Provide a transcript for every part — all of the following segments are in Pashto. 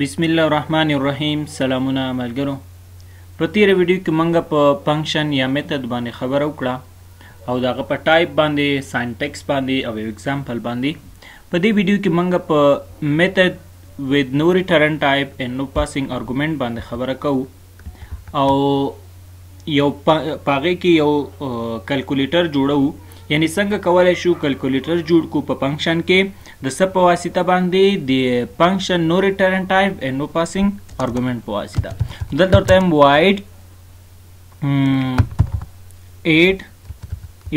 بسم الله الرحمن الرحیم. سلامونه ملګرو. په تیره ویډیو کې مونږ په function یا method باندې خبره وکړه او د هغه په ټایپ باندې، syntax باندې او یو example باندې. په دې ویډیو کې مونږ په method with no return type and no passing argument باندې خبره کوو او یو په هغې کې یو calculator جوړوو، یعنی څنګه کولی شو calculator جوړ کو په function کې د څه په واسطه باندې، د function no return type and no passing argument په واسطه. دلته ورته وایم void add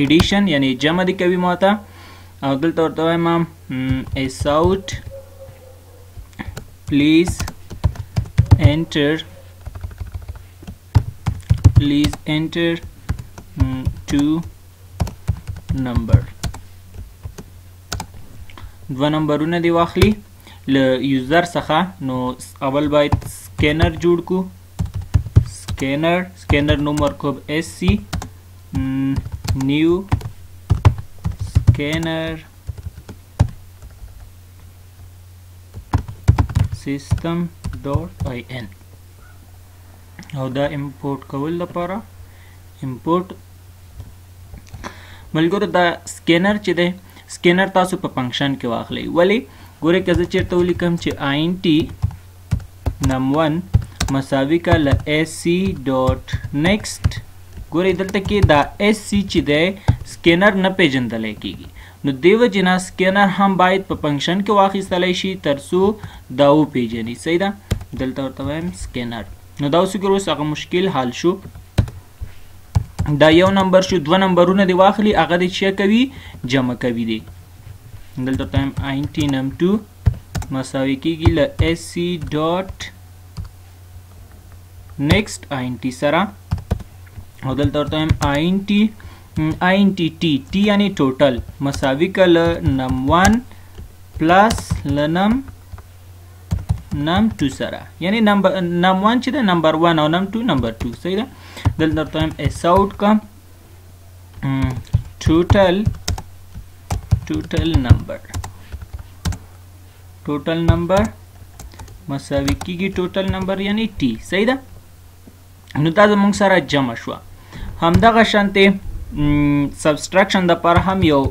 addition، یعنی جمع دې کوي ماته، او دلته ورته وایم sout please enter two number. دوه نمبرونه دی واخلي له user څخه. نو اول باید سکینر جوړ کو. سکینر نوم ورکوم sc new scanner system dot in او دا import کول لپاره import. ملګرو دا سکینر چې دی، سکینر تاسو په function کې واخلئ. ولی ګورئ که زه چېرته ولیکم چې int num1 مساوي که له sc dot next، ګورئ دلته کې دا sc چې دی سکینر نه پیژندلی کېږي، نو دې وجې نه سکینر هم باید په function کې واخیستلی شي تر څو دا وپیژني. صحیح ده، دلته ورته وایم سکینر. نو دا اوس ګورو، اوس هغه مشکل حل شو. دا یو نمبر شو، دوه نمبرونه دی واخلي، هغه دی چې کوي جمع کوي دی. دلته ورته وایم int num2 مساوي کېږي له sc dot next int سره، او دلته ورته وایم int t t یعنی total مساوي که له num1 plus له num2 سره، یعنی num1 چې ده نمبر 1 او num2 نمبر 2. صحیح ده، دلته ورته وایم sout که total number مساوي کېږي total number یعنی t. صحیح ده، نو دا زموږ سره جمع شوه. همدغه شانتې subtraction دپاره هم یو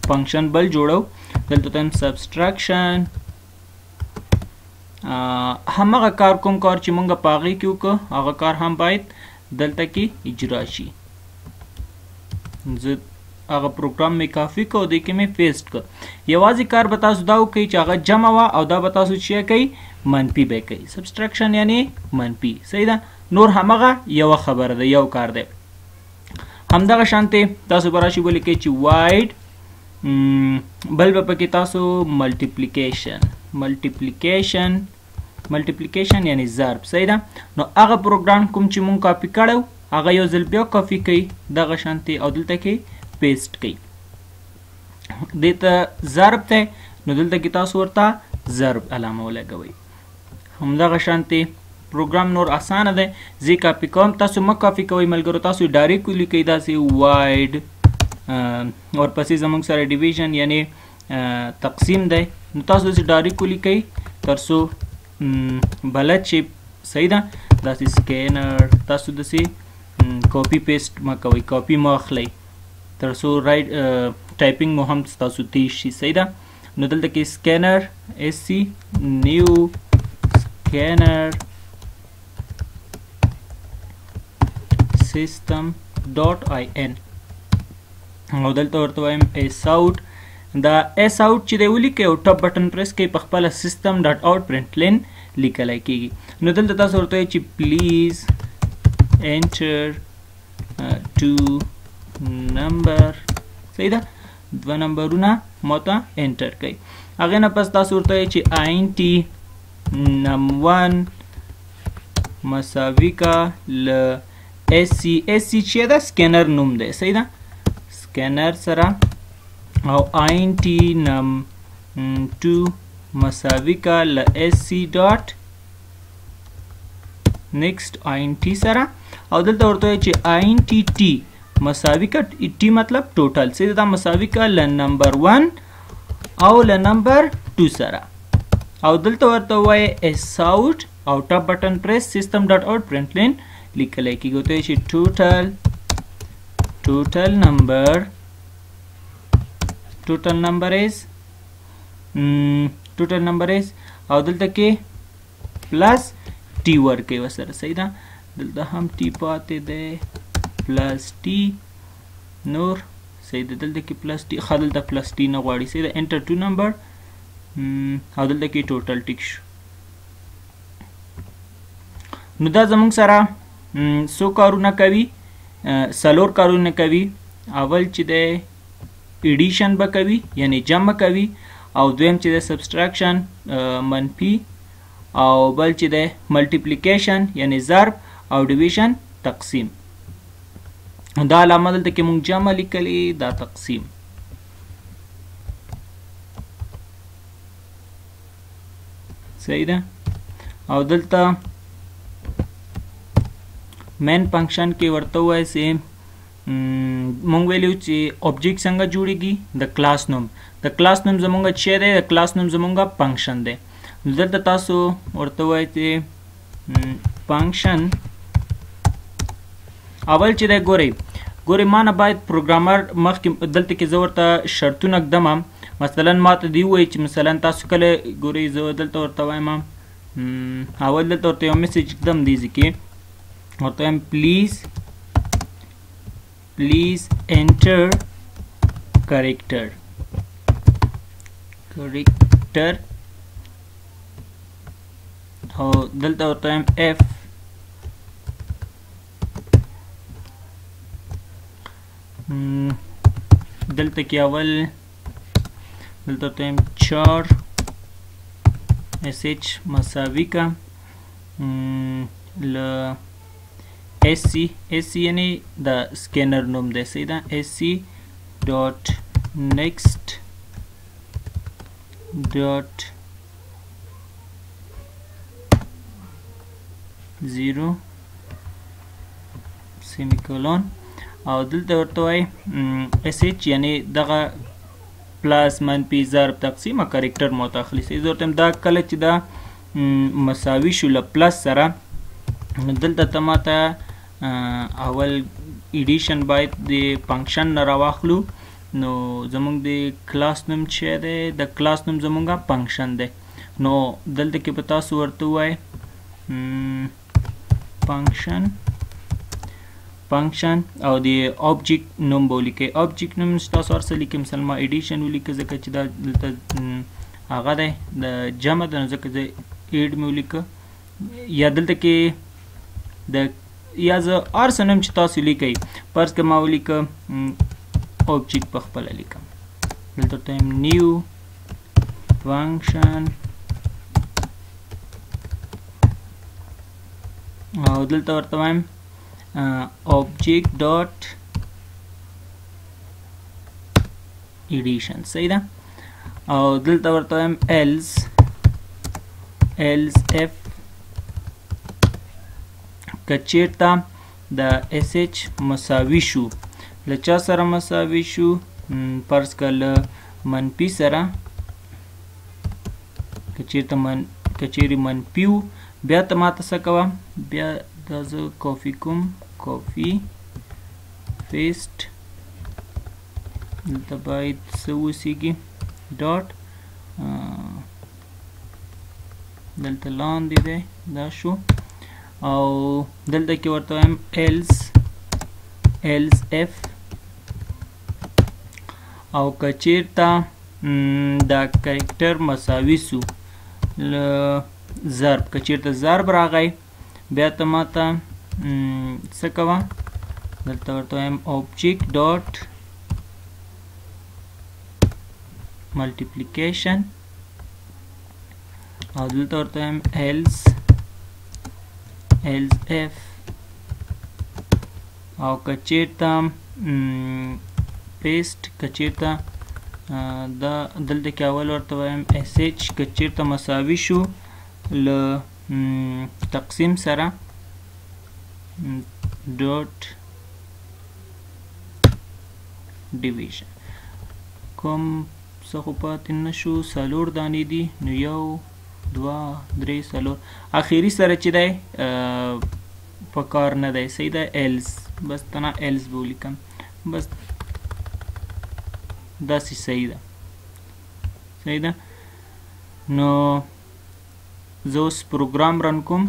function بل جوړو. دلته ته هم subtraction همغه کار کوم کار چې مونږ په هغې کې وکړو هغه کار هم باید دلته کې اجرا شي. زه هغه پروګرام مې کاپي کړ او دې کې مې paste کړ. یوازې کار به تاسو دا وکړئ چې هغه جمع وه او دا به تاسو چې کوئ منفي به کوئ، subtraction یعنی منفي. صحیح ده، نور همغه یوه خبره ده، یو کار دی. همدغه شانتې تاسو به راشي ولیکئ چې void بل به پکې تاسو multiplication یعنی ضرب. صحیح ده، نو هغه پروګرام کوم چې مونږ کاپي کړی هغه یو ځل بیا کاپي کوئ دغه شانتې او دلته کې paste کوئ. دې ته ضرب دی، نو دلته کې تاسو ورته ضرب علامه ولګوئ. همدغه شانتې پروګرام نور اسانه دی، زه کاپي کوم، تاسو مه کاپي کوئ ملګرو، تاسو direct ولیکئ داسې void ورپسې زموږ سره division یعنی تقسیم دی، نو تاسو داسې direct ولیکئ تر څو بلد شي. صحیح ده، داسې سکینر تاسو داسې copy paste مه کوئ، کاپي مه اخلئ تر څو right typing مو هم ستاسو تیز شي. صحیح ده، نو دلته کې scanner sc new scanner system dot in او دلته ورته وایم sout. دا sout چې دی ولیکئ او tab button press کړئ په خپله system dot out print line لیکلی کېږي. نو دلته تاسو ورته وایئ چې please enter two number. صحیح ده، دوه نمبرونه ماته enter کړئ. هغې نه پس تاسو ورته وایئ چې int num1 مساوي که له sc sc چې ده سکینر نوم دی. صحیح ده، سکینر سره او int num2 مساوي که له sc dot next int سره، او دلته ورته وایي چې int t مساوي که t مطلب total. صحیح ده، دا مساوي که له نمبر 1 او له نمبر 2 سره. او دلته ورته ووایې s out او tab button press system dot out print line لیکلی کېږي. ورته وایي چې total number total number is total number is او دلته کې plus t ورکوي ورسره. صحیح ده، دلته هم t پاتې دی، plus t نور. صحیح ده، دلته کې plus t، ښه دلته plus t نه غواړي. صحیح ده، enter two number او دلته کې total ټیک شو. نو دا زموږ سره څو کارونه کوي؟ څلور کارونه کوي. اول چې دی addition به کوي، یعنی جمع کوي، او دویم چې دی subtraction منفي، او بل چې دی multiplication یعنی ضرب، او division تقسیم. دا علامه دلته کې مونږ جمع لیکلې، دا تقسیم. صحیح ده. او دلته main function کې ورته ووایي چې مونږ ویلي چې object څنګه جوړیږي؟ د کلاس نوم. د کلاس نوم زمونږ څه دی؟ د کلاس نوم زمونږ function دی. دلته تاسو ورته ووایئ چې function اول چې دی، ګورئ ګورئ ما نه باید programmer مخکې دلته کې زه ورته شرطونه ږدم. مثلا ما ته دی ووایي چې مثلا تاسو کله ګورئ، زه دلته ورته وایم اول دلته ورته یو message ږدم دې ځای کې ورته وایم please enter character او دلته ورته وایم if دلته کې اول دلته ورته وایم char sh مساوي که له sc sc یعنی د سکینر نوم دی. صحیح ده، sc dot next dot 0 semicolon او دلته ورته وایي sh یعنی دغه plus منفي ضرب تقسیم character مو ته اخلي. صحیح، زه ورته وایم دا کله چې دا مساوي شو له plus سره، نو دلته ته ماته اول addition باید د function نه راواخلو. نو زموږ د کلاس نوم چې دی، د کلاس نوم زموږ function دی. نو دلته کې به تاسو ورته ووایئ function او د object نوم به ولیکئ. object نوم تاسو هر څه لیکئ، مثلا ما addition ولیکه ځکه چې دا دلته هغه دی د جمع ده، نو ځکه زه add مې ولیکه. یا دلته کې د یا زه هر څه نوم چې تاسو لیکئ، فرض که ما ولیکه object په خپله لیکم. دلته ورته وایم new function او دلته ورته وایم object dot addition. صحیح ده. او دلته ورته وایم else if که چیرته د sh مساوي شو له چا سره مساوي شو؟ فرض که له منفي سره، که چیرې منفي و بیا ته ماته څه کوه، بیا دا زه کاپي کوم، copy paste، دلته باید څه اوسیږي dot، دلته لاندې دی دا شو. او دلته کې ورته وایم else if او که چیرته دا character مساوي سو له ضرب، که چیرته ضرب راغی بیا ته ماته څه کوه، دلته ورته وایم object dot multiplication او دلته ورته وایم else if او که چیرته paste، که چیرته دا دلته کې اول ورته وایم sh که چیرته مساوي شو له تقسیم سره dot division. کوم څه خو پاتې نه شو، څلور دانې دي، نو یو 2 3 4 اخیری سره چې دی په کار نه دی. صحیح ده، else، بس تنها else به ولیکم، بس داسې صحیح ده. صحیح ده. نو زه اوس پروګرام run کوم.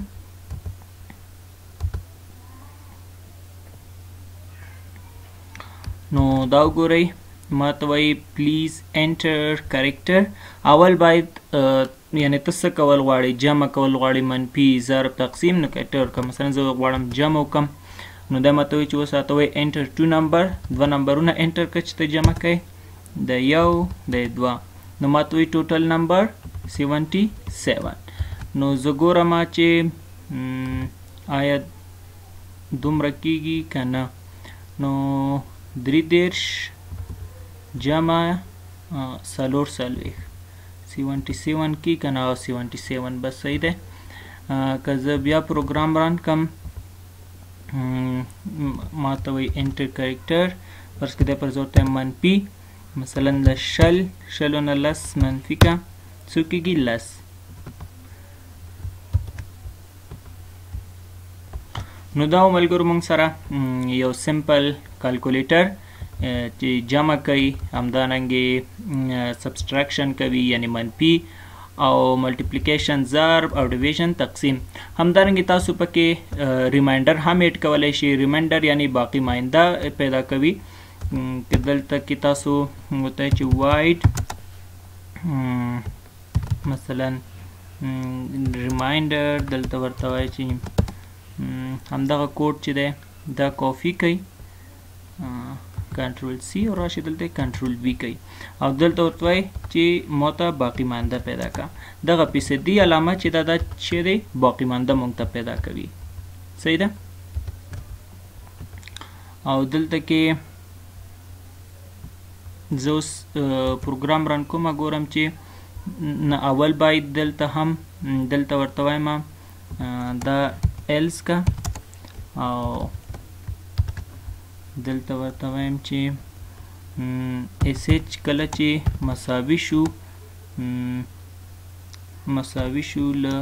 نو دا وګورئ، ما ته وایي please enter character. اول باید یعنی ته څه کول غواړې، جمع کول غواړې، منفي، ضرب، تقسیم، نو character ورکړه. مثلا زه غواړم جمع وکړم، نو دا ما ته وایي چې اوس راته وایي enter two number، دوه نمبرونه enter کړه چې ته جمع کوې، د یو د دوه. نو ما ته وایي total number 77. نو زه ګورم چې آیا دومره کیږي که نه. نو 33 جمع 44 77 کی که نه؟ 77 بس صحیح ده. که زه بیا پروګرام run کم، ما ته وایي enter character، فرض که دی پر زه ورته وایم منفي، مثلا د 20، شلو نه 10 منفي که څو کېږي؟ 10. نو دا ملګرو موږ سره یو simple calculator چې جمع کوي، همدارنګې subtraction کوي یعنی منفي، او multiplication ضرب، او division تقسیم. همدارنګې تاسو پکې remainder هم add کولی شئ. remainder یعنی باقي ماینده پیدا کوي. که دلته کې تاسو ورته چې void مثلا remainder، دلته ورته وایي چې همدغه کوډ چې دی دا کافي کوي، control C او راشي دلته control V کوي، او دلته ورته وایي چې ما ته باقي مانده پیدا کا. دغه فیصدي علامه چې دا چې دی باقي مانده مونږ ته پیدا کوي. صحیح ده. او دلته کې زه اوس پروګرام run کوم، ګورم چې نه اول باید دلته هم دلته ورته وایم دا else کا، او دلته ورته وایم چې sh کله چې مساوي شو له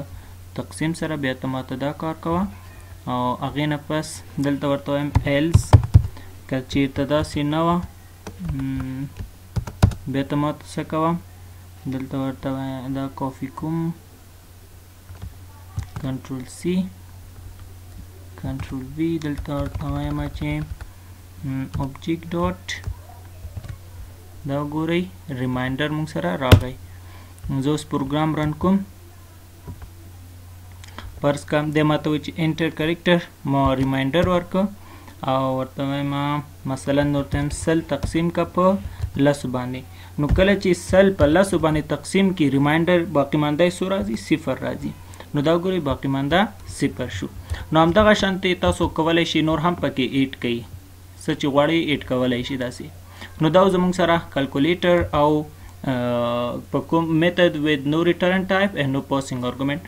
تقسیم سره، بیا ته ماته دا کار کوه. او هغې نه پس دلته ورته وایم else، که چېرته داسې نه وه بیا ته ماته څه کوه، دلته ورته دا کافي کوم، control C control V، دلته ورته وایم چې object dot، دا وګورئ remainder موږ سره راغی. زه اوس پروګرام run کوم. فرض کړم دی ما ته وایي چې enter character، ما remainder ورکړ او ورته وایم مثلا ورته وایم 100 تقسیم که په 10 باندې. نو کله چې 100 په 10 باندې تقسیم کړي، remainder باقي مانده یې څو راځي؟ 0 راځي. نو دا وګورئ باقي مانده 0 شو. نو همدغه شانتې تاسو کولی شئ نور هم پکې add کړئ، څه چې غواړئ add کولی شئ داسې. نو دا زموږ سره calculator او په کوم method with no return type and no passing argument.